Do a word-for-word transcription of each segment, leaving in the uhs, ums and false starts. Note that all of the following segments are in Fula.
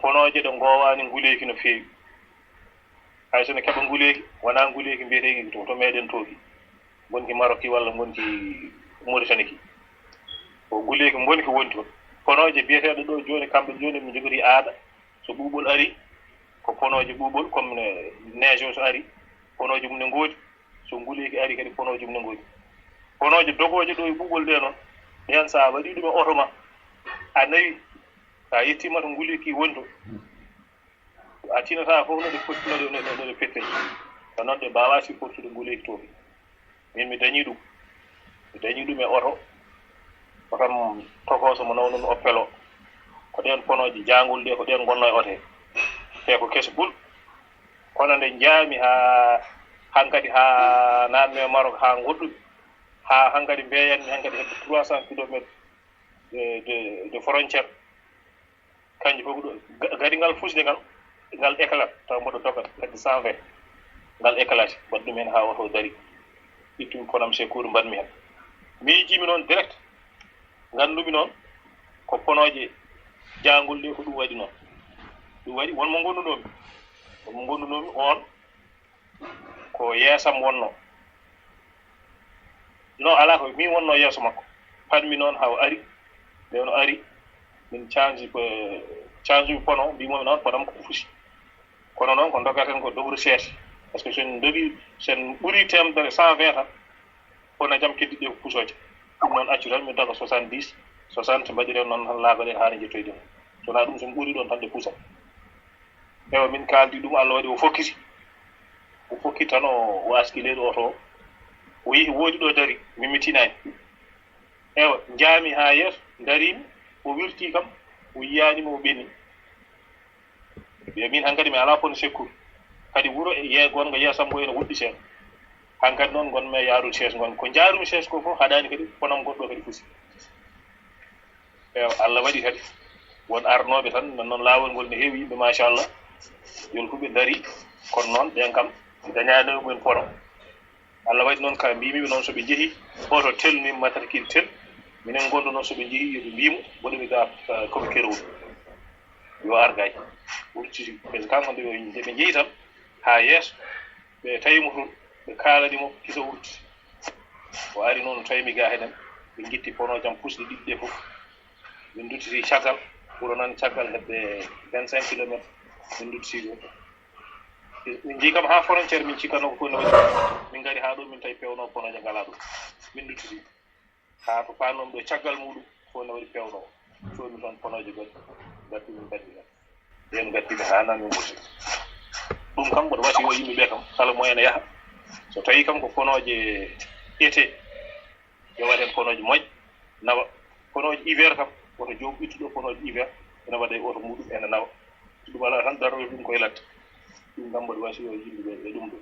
Ponooje ɗe ngoowaani nguleeki no feewi. Hay so no keɓa nguleeki, wonaa nguleeki mbiyeteeki to, to meeɗen tooki. Ngonki Maroc ki walla ngonki Mauritanie ki. Ko nguleeki mbonki woni toon. Ponooje biyeteeɗe ɗo jooni, kamɓe jooni ɓe njogori aada. So ɓuuɓol ari, ko ponooje ɓuuɓol, comme ne neige o so ari, ponooje mum ne ngoodi. So nguleeki ari kadi, ponooje mum ne ngoodi. Ponooje dogooje ɗo e ɓuuɓol ɗe noon, ɗeen so a waɗii ɗum e oto ma, a nawi, so a yettiima to nguleeki woni to, a tinataa fof no ɗe poti, no ɗe, no ɗe, no ɗe pettee. Ko noon ɗe mbaawaa supportude nguleeki toon. Min mi dañii ɗum. Mi dañii ɗum e oto. Oto am tokooso mo nawnuno Opel o. Ko ɗeen ponooje jaangol ɗe, ko ɗeen ngonnoo e oto he. Te ko keso bul. Kono nde njaami haa hankadi, haa naatmi e Maroc, haa ngoɗɗumi, haa hankadi mbeyanmi hankadi hedde trois cents kilomètres de, de, de frontière. Kanji fof ko ɗo, ga-, gadi ngal fusde ngal, ngal éclate, taw mboɗo doga hedde cent vingt. Ngal éclate, mbaɗ ɗum heen haa oto o dari. Ittumi ponam secours, mbaɗmi heen. Miijiimi noon direct, nganndumi noon ko ponooje jaangol ɗe, ko ɗum waɗi noon. Ɗum waɗi won mo ngondunoomi. Won mo ngondunoomi oon, ko yeesam wonnoo. Non, alaa ko min wonnoo yeeso makko. Panmi noon, haa o ari. Nde o ari, min canji ko, canji pono, mbimomi noon, ponam ko fusi. Kono noon, ko dogaten ko dogre sees. Par ce que so en dogii, so en ɓurii teemedere, cent vingt tan, ponajam keddiɗe ko pusooje. Ɗum noon accu tan, mi doga soixante-dix, soixante, mbaɗiren noon tan laabaɗe haa nde njettoyɗen. So wonaa ɗum, so en ɓurii ɗoon tan, ɗe pusa. Ewa, min kaaldi ɗum, Allah waɗi o fokkiti. O fokkiti tan, o, o aski leydi oto o. O yehi, woodi ɗo dari, min mi tinaani. Ewa, njaami haa yeeso, ndariimi, o wirti kam, o yiyaani mi, o ɓenni. Wiya min hankadi mi alaa pone secours. Kadi wuro e ye-, gonga yeesam ngo ene woɗɗi seeɗa. Hankadi noon ngonmi e yaarude sees ngon. Ko njaarumi sees ko fof haɗaani kadi ponam goɗɗo kadi fusi. Ewa, Allah waɗi kadi won arnooɓe tan, non, non laawol ngol ne heewi yimɓe, machallah. Yolkuɓe ndarii, kono noon ɓeen kam dañaani e mumen pono. Allah waɗi noon ka mbimi ɓe noon, so ɓe njehi oto tel, min matricule tel, minen ngondu noon, so ɓe njehi yo ɓe mbimu mboɗo mi ga, eh, ko ɓe kerowol. Yo ar gay. Wurtiti, parce que kanko nde ɓe, nde ɓe njehi tan haa yeeso, ɓe tawi mo toon, ɓe kaalani mo kisa wurti. O ari noon, o tawi mi ga henen, ɓe ngitti ponojam pusɗe ɗiɗi ɗe fof. Min nduttiti caggal, wuro nan caggal hedde vingt-cinq kilomètres. Min nduttiti ɗum. Min njehi kam haa frontière, min cikkanno ko fof ne waɗi. Min ngari haa ɗo, min tawi pewnoowo ponooje ngalaa ɗo. Min nduttiti haa to paanoomi ɗo caggal muuɗum, fof ne waɗi pewnoowo. Coomi toon ponooje goɗɗe, ngaddi min ngaddi heen. Ɓeen ngaddi ɓe haa nan min mburti. Ɗum kam mboɗo wasiyo yimɓe ɓe kam, kala mo ene yaha. So tawi kam ko ponooje été, ƴeewaten ponooje moƴƴe, nawa. Ponooje hiver kam, woto joom ittuɗo ponooje hiver, ene waɗa e oto muuɗum, ene nawa. Ɗum alaa tan darorde ɗum koye ladde. Ɗum kam mboɗo wasiyo yimɓe ɓe e ɗum ɗo.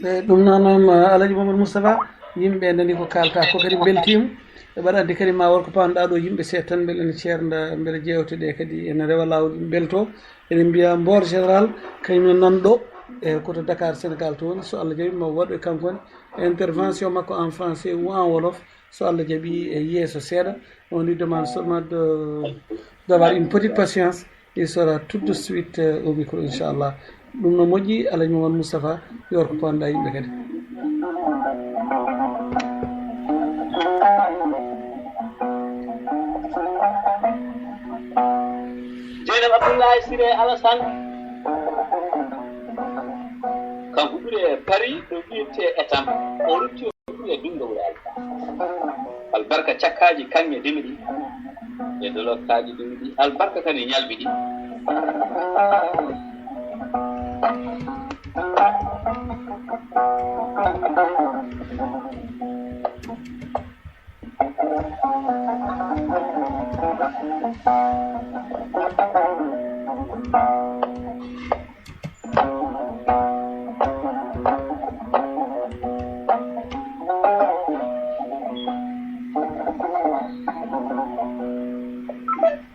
E ɗum noon, noon, Alhaji Mamadou Moustapha, yimɓe nani ko kaalta ko kadi mbeltiima. E mbaɗa anndi kadi ma won ko paamɗa ɗo, yimɓe seeɗa tan mbele ene ceernda, mbele jeewte ɗe kadi ene rewa laawol, yimɓe mbelto. Eɗen mbiya Mboor Général, kañum ne nan ɗo, e ko to Dakar, Sénégal to woni. So Allah jaɓi, ma waɗ e kanko ne intervention makko en français ou en wolof, so Allah jaɓi, e yeeso seeɗa. On lui demande seulement de, d'avoir une petite patience. Il sera tout de suite, euh, au micro, inchallah. Ɗum no moƴƴi, Alhaji Mamadou Moustapha, yo ko ponda yimɓe kadi. Jeynaba Abdoulaye Siré Alassane, kanko ɓuri e Paris, ɗo wiyetee Étang. O rutti e Dundo Wuro Alfa. Albarka cakkaaji kaŋŋe demi ɗi, e dolokaaji demi ɗi, albarka kadi ñalbi ɗi.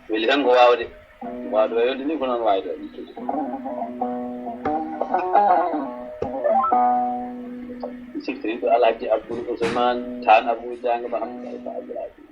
Weli tan ko waawde, waawde wayonde ni ko noon waawde ittude. Siftori ko Alhaji Abdoul Ousmane Tall Abou Diang Mahamadou Alpha Abdoul Aziz.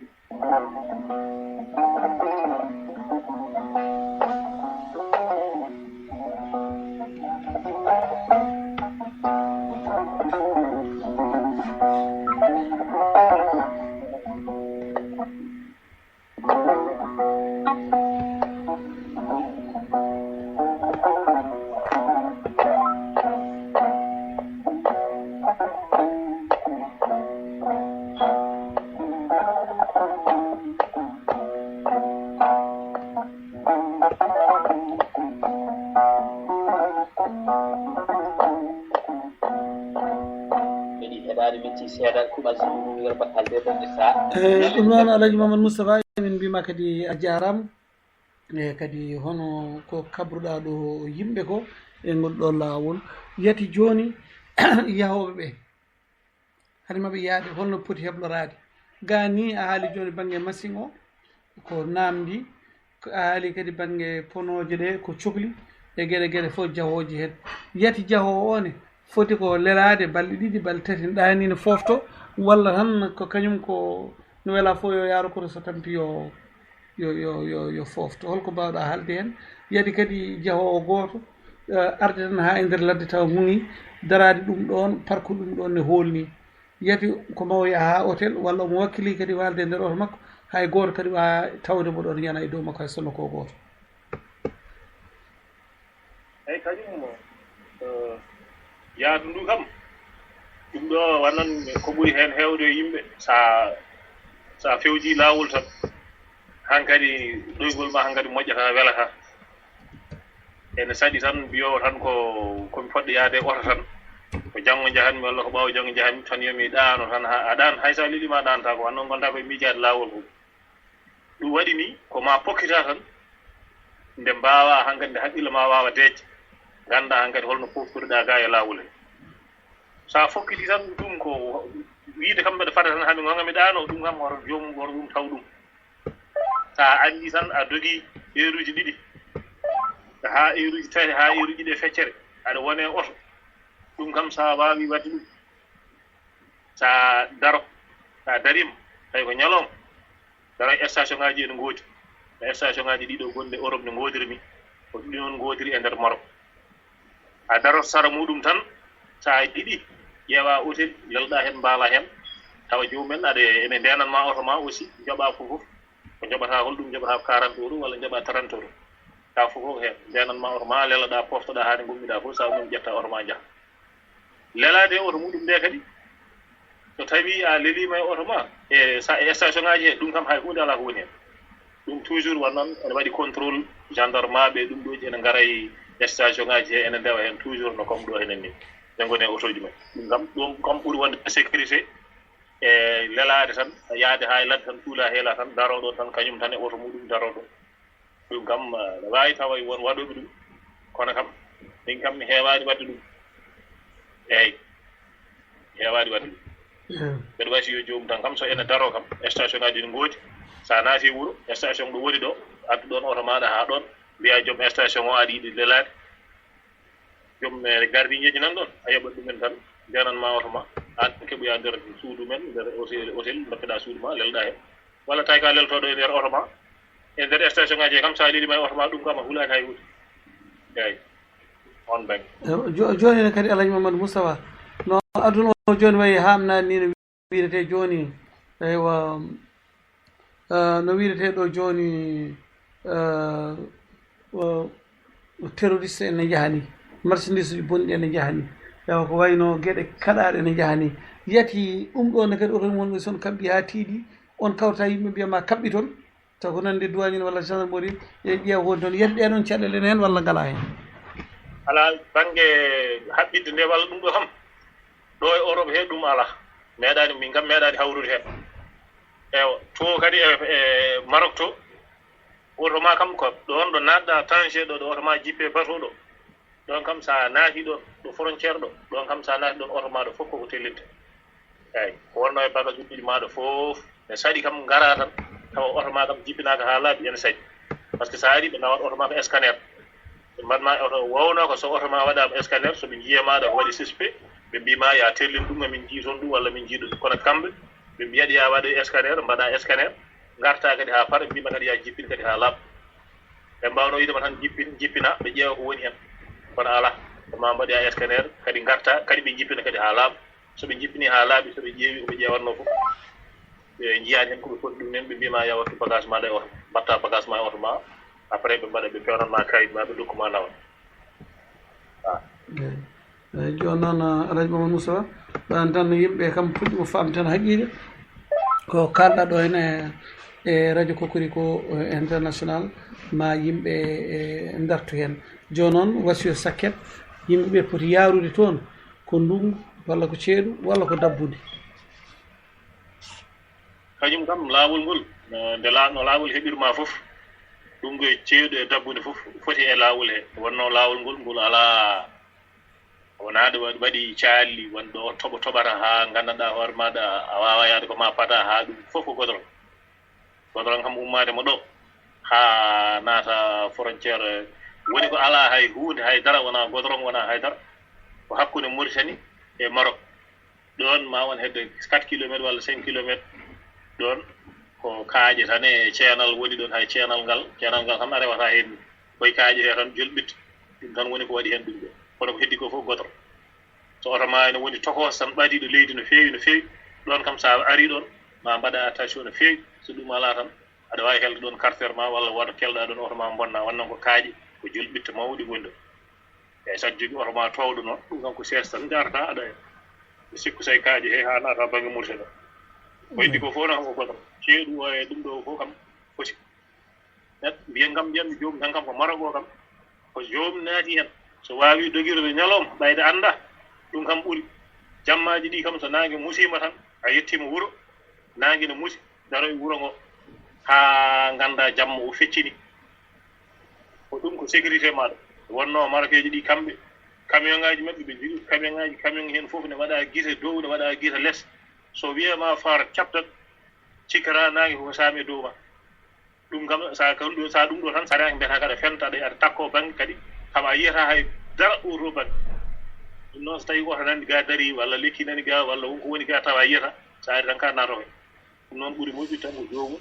Kadi heɗaade min ci seeɗa kuɓal si ɗum yer bakkal de ɗum sa. Eh, ɗum noon Alhaji Mamadou Moustapha, min mbima kadi a jarama. E kadi hono ko kabruɗa ɗo yimɓe ko e ngol ɗo laawol yati joni. Yahooɓe ɓe hani maɓe yaade holno poti hebloraade ga ni a haali joni bangge machine o ko namdi, ko a haali kadi bangge ponoje ɗe ko cokli e geɗe geɗe fof jahooji hen. Yati jahoowo o ne foti ko lelaade balɗe ɗiɗi balɗe tati ɗani ne fofto walla tan ko kañum ko no wela fof yo yaaro koto so tampi yo yo yo yo yo fofto holko mbawɗa haalde hen? Yati kadi jahoowo gooto eh, arde tan ha e nder ladde tawa hungi daraade ɗum ɗon parcours ɗum ɗon ne hoolni. Yati ko mawo yaha ha hôtel walla omo wakkili kadi walde e nder oto makko hay gooto kadi wawa tawde mo ɗon yana e dow makko hay sonno ko gooto. Eyi kañum mo eh, yaadu ndu kam ɗum ɗo wanan ko ɓuri heen heewde e yimɓe sa sa fewji laawol tan hankadi ɗoygol ma hankadi moƴƴata welata. Ene saɗi tan mbiyowo tan ko komi fodde yaade e oto tan ko janngo njahanmi walla ko ɓaawo janngo njahanmi tan yomi ɗaano tan ha a ɗaan hay sa lelima ɗaanta ko wannoon gonta koye miijaade laawol ko ɗum waɗi ni ko ma pokkita tan nde mbaawa hankadi nde haqqille ma waawa deeƴde ngannda hankadi holno poftoriɗa ga e laawol he. Sa fokkiti tan ɗum ko wiide kam mbeɗa fada tan hami gonga mi ɗaano ɗum kam hoto joomum woto ɗum taw ɗum. Sa anndi tan a dogi heeruji ɗiɗi ha heeruji tati ha heeruji ɗe feccere aɗa wone oto ɗum kam sa wawi wadde ɗum sa daro sa darima tawi ko ñalawma daro e station ngaji ene ngoodi no station ngaji ɗiɗo gonɗi Europe no ngoodiri ni ko ɗum noon ngoodiri e nder Maroc. A darot sara muɗum tan sa yiɗi ƴeewa hôtel lelɗa heen mbaala heen tawa joomum en aɗa ene ndeenan ma oto ma aussi joɓa fof fof ko joɓata holɗum joɓata ko quarante euros walla joɓa trente euros tawa fof fof ko heen ndeenan ma oto ma leloɗa poftoɗa haa nde gommiɗa fof sa ummiima ƴetta oto ma jaaha lelaade e oto muɗum nde kadi so tawi a leliima e oto ma e sa e station ngaji he ɗum kam hay hunde ala ko woni heen ɗum toujours wonnoon ene waɗi contrôle gendarme aɓe ɗum ɗoji ene ngara e station ngaji he ene ndewa heen toujours no comme ɗo enen ni ɓe ngoni e otoji men ɗum kam ɗum kam ɓuri wonde sécurité e lelaade tan yaade ha e ladde tan tuula heela tan daro ɗon tan kañum tan e oto muɗum daro ɗon ɗum kam ne wawi tawa won waɗoɓe ɗum kono kam min kam mi heewani wadde ɗum eyyi heewani wadde ɗum mbeɗa wasi yo joomum tan kam so ene daro kam station ngaji ne ngoodi sa naati wuuro station ɗo woni ɗo addu ɗon oto maɗa ha ɗon mbiya joom station o aɗa yiɗi lelaade joom gardien ji nan ɗon a yoɓat ɗumen tan ndenan ma oto ma an keɓoya nder suudu men nder hôtel hôtel dokkeɗa suudu ma lelɗa hen walla tawi ka leltoɗo e nder oto ma e nder station ngaji kam sa lelima e oto ma ɗum kam a hulani hay hunde eyyi on bang joni ne kadi alhaji mamadou moustapha no aduna o joni wayi hamnani ni no wiyrete joni eywa no wiyrete ɗo joni terroriste ene njahani marchandise uji bonɗi ene njahani ewa ko wayno gueɗe kaɗaɗe ene njahani yati ɗum ɗo ne kadi oto wonɓe son kabɓi ha tiiɗi on kawta yimɓe mbiyama kaɓɓi toon taw ko nande douanier walla gendarmerie e ƴeewa woni toon yati ɗe noon caɗele ene heen walla ngala heen ala bangge haɓɓidde nde walla ɗum ɗo kam ɗo e Europe he ɗum ala meeɗani min kam meeɗani hawrude heen ewa to kadi e e Maroc to oto ma kam ko ɗon ɗo naatɗa Tanger ɗo ɗo oto ma jippe bateau ɗo ɗon kam sa naati ɗon ɗo frontière ɗo ɗon kam sa naati ɗon oto ma ɗo fof koko tellinte eyyi ko wonno e bagage uji maɗa fof ne saɗi kam gara tan tawa oto ma kam jippinaka ha laaɓi ene saɗi par ce que sa ari ɓe nawat oto ma ko scanner ɓe mbatma oto wowno ko so oto ma waɗama scanner soɓe jiiya maɗa ko waɗi suspect ɓe mbima ya tellin ɗum min jii toon ɗum walla min jii ɗum kono kamɓe ɓe mbiyat ya waɗe scanner mbaɗa scanner garta kadi ha paara mbima kadi ya jippin kadi ha laaɓa ɓe mbawno wiidema tan jippin jippina ɓe ƴeewa ko woni hen kono ala ɓe ma mbaɗoya scanner kadi garta kadi ɓe jippina kadi ha laaɓa soɓe jippini ha laaɓi soɓe ƴeewi koɓe ƴeewatno fof ɓe jiyani hen koɓe foti ɗum nen ɓe mbima ya wattu bagage ma ɗa e oto mbatta bagage ma e oto ma Après, ɓe mbaɗa, ɓe peewnan ma kayit ma, ɓe dokku ma laawol. Ah. Eyi. Eyi, jooni noon, Alhaji Mamadou Moustapha, ɗon tan no yimɓe kam puɗɗi mo faamde tan haqiiqe ko kaalɗa ɗo heen e, e radio Kokoriko, eh, International, ma yimɓe, eh, ndartu heen. Jooni noon, wasiyo sakket, yimɓe ɓe poti yaarude toon, ko ndunngu, walla ko ceeɗu, walla ko dabbude? Kañum kam, laawol ngol, no, nde la-, no laawol heɓirma fof, ɗum ko e ceeɗu e dabbude fof foti e laawol he. Wonno laawol ngol, ngol alaa, wonaa ɗo waɗi, waɗi caali, won ɗo toɓo toɓata haa nganndanɗaa hoore maaɗa a waawaa yahde ko ma pata, haa ɗum fof ko godorong. Godorong kam ummaade mo ɗo haa naata frontière, woni ko alaa hay huunde, hay dara, wonaa godorong, wonaa hay dara. Ko hakkunde Mauritanie e Maroc. Ɗoon ma won hedde quatre kilomètres walla cinq kilomètres. Ɗoon ko kaaƴe tan e ceenal woni ɗoon, hay ceenal ngal, ceenal ngal kam a rewata heen, koye kaaƴe he tan jolɓit. Ɗum tan woni ko waɗi heen ɗum ɗo. Kono ko heddi ko fof goto. So oto ma ene woni tokos tan ɓadiiɗo leydi no feewi, no feewi. Ɗoon kam so a arii ɗoon, ma mbaɗa attention no feewi. So ɗum alaa tan, aɗa waawi helde ɗoon carter ma walla woto kelɗa ɗoon oto ma bonna. Wonnon ko kaaƴe, ko jolɓitte mawɗi ngoni ɗo. Eeyi, so aɗa jogii oto ma toowɗo noon, ɗum kam ko sees tan njaarata, aɗa e sikku so e kaaƴe he haa naata bannge Mauritanie. Ko heddi ko fof noon ko goto. Ceeɗu o e ɗum ɗo fof kam foti. Neɗɗo mbiyen kam, mbiyanmi joomum tan kam ko Maroc o kam, ko joomum naati heen. So waawi dogirde ñalawma, ɓayde annda, ɗum kam ɓuri. Jammaaji ɗi kam so naange musiima tan, a yettiima wuro, naange ne musi, daroy wuro ngo haa ngannda jamma o feccini. Ko ɗum ko sécurité maɗa. Wonno Marokeeji ɗi kamɓe, camion ngaji maɓɓe ɓe njogii camion ngaji, camion heen fof ne waɗa gite dow, ne waɗa gite les. So wiyama far captat, cikkata naange ko saami e dow ma. Ɗum kam sa kan ɗo, sa ɗum ɗo tan, sa rewaki mbiyata kaɗa fenta, ɗe aɗa takko bannge kadi, kam a yiyata hay dara oto bannge. Ɗum noon so tawi oto nani ga dari, walla lekki nani ga, walla wonko woni ga tawa a yiyata, sa ari tan ka nato he. Ɗum noon ɓuri moƴƴude tan ko joomum.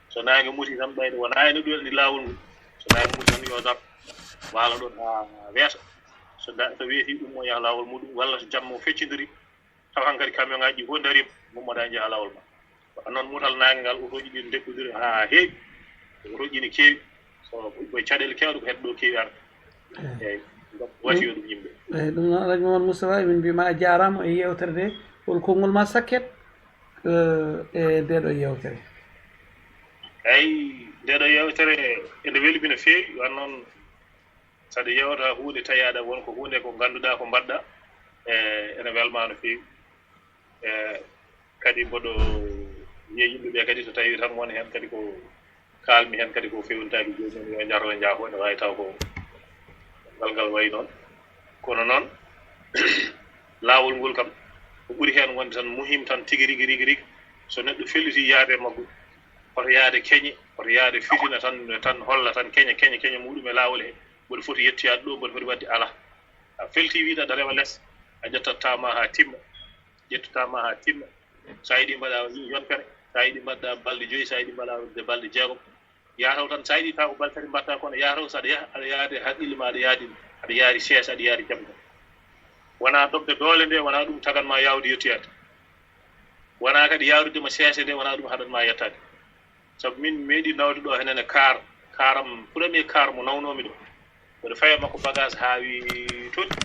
So naange musi tan, ɓayde wona e no ɗumen ni laawol ngol. So naange musi tan yo dar, waala ɗon haa weeso. So da-, so weeti ummo yaha laawol muɗum, walla so jamma o feccindiri, taw hankadi camion ngaji ɗi fof darima, ummoɗa njaha laawol ma. Kono noon mutal naange ngal, otooji ɗi ndeɓɓodiri haa heewi. Otooji ne keewi. So koye caɗeele keewɗe ko heddo keewi arde. Eeyi. Eeyi. Ngam wasiyo ɗum yimɓe. Eeyi, ɗum noon, Alhaji Mamadou Moustapha, emin mbiyma a jaaraama e yeewtere nde. Hol konngol ma sakket, eh, e ndeɗo yeewtere? Eeyi, ndeɗo yeewtere ene weli mi no feewi, wan noon saɗa yeewta huunde tawi aɗa won ko huunde ko ngannduɗaa ko mbaɗɗa, e, ene welma no feewi. E, kadi mboɗo wiya yimɓe ɓe kadi so tawi tan won heen kadi ko kaalmi heen kadi ko fewnitaaki jooni, yo njaro e njaafo, ene waawi taw ko ngal ngal wayi noon. Kono noon, laawol ngol kam, ko ɓuri heen wonde tan muhim tan tigi rigi, rigi, rigi, so neɗɗo felliti yaade e maggu, hoto yaade keñe, hoto yaade fitina tan, tan holla tan keñe, keñe, keñe muɗum e laawol he, mboɗo foti yettoyaade ɗo, mboɗo foti waɗde alaa. A felti wiide aɗa rewa les, a ƴettat taama haa timma, ƴettu taama haa timma. So a yiɗi mbaɗa yontere, so a yiɗi mbaɗa balɗe joyi, so a yiɗi mbaɗa balɗe jeegom, yataw tan, so a yiɗi taw ko balɗe tati mbaɗta, kono yataw so aɗa yaha, aɗa yaade haqqille ma, aɗa yaadi, aɗa yaari seesa, aɗa yaari jam. Wona dogde doole nde, wona ɗum tagan ma yawde yettoyaade. Wona kadi yaarude ma seese nde, wona ɗum haɗat ma yettaade. Sabu min meeɗi nawde ɗo henen e car, car am, premier car mo nawnoomi ɗo. Mboɗo faya makko bagage haa wi toti.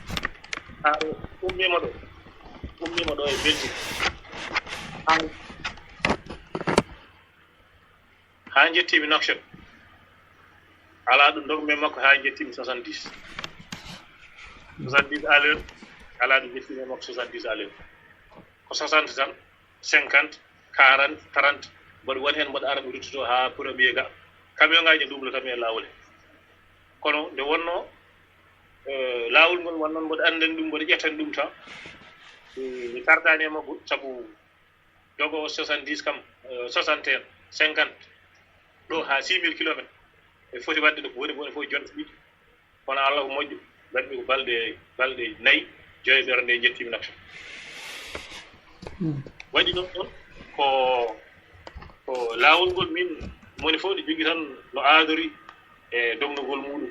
Haa ɗo ummiima ɗo. Ummiima ɗo e Belgique. Haa, haa njettiimi Nouakchott. Alaa ɗo ndogmi e makko haa njettiimi soixante-dix. Soixante-dix à l'heure. Alaa ɗo njettiimi e makko soixante-dix à l'heure. Ko soixante tan, cinquante, quarante, trente, mboɗo woni heen, mboɗo ara mi ruttoto haa premier ga. Camion ngaji ne double camion e laawol he. Kono nde wonno, eh, laawol ngol wonno mboɗo anndani ɗum, mboɗo ƴettani ɗum tan. Eh, mi tardaani e makko, sabu dogo o soixante-dix kam, eh, soixante et un, cinquante, ɗo haa six mille kilomètres. E foti waɗde ɗo ko woni, woni fof jonta ɗiɗi. Kono Allah ko moƴƴo, mbaɗmi ko balɗe, balɗe nayi, joyi ɓernde njettiimi Nouakchott. Waɗi noon ɗon ko, ko laawol ngol min, moni fof ne jogii tan no aadori e dognugol muɗum.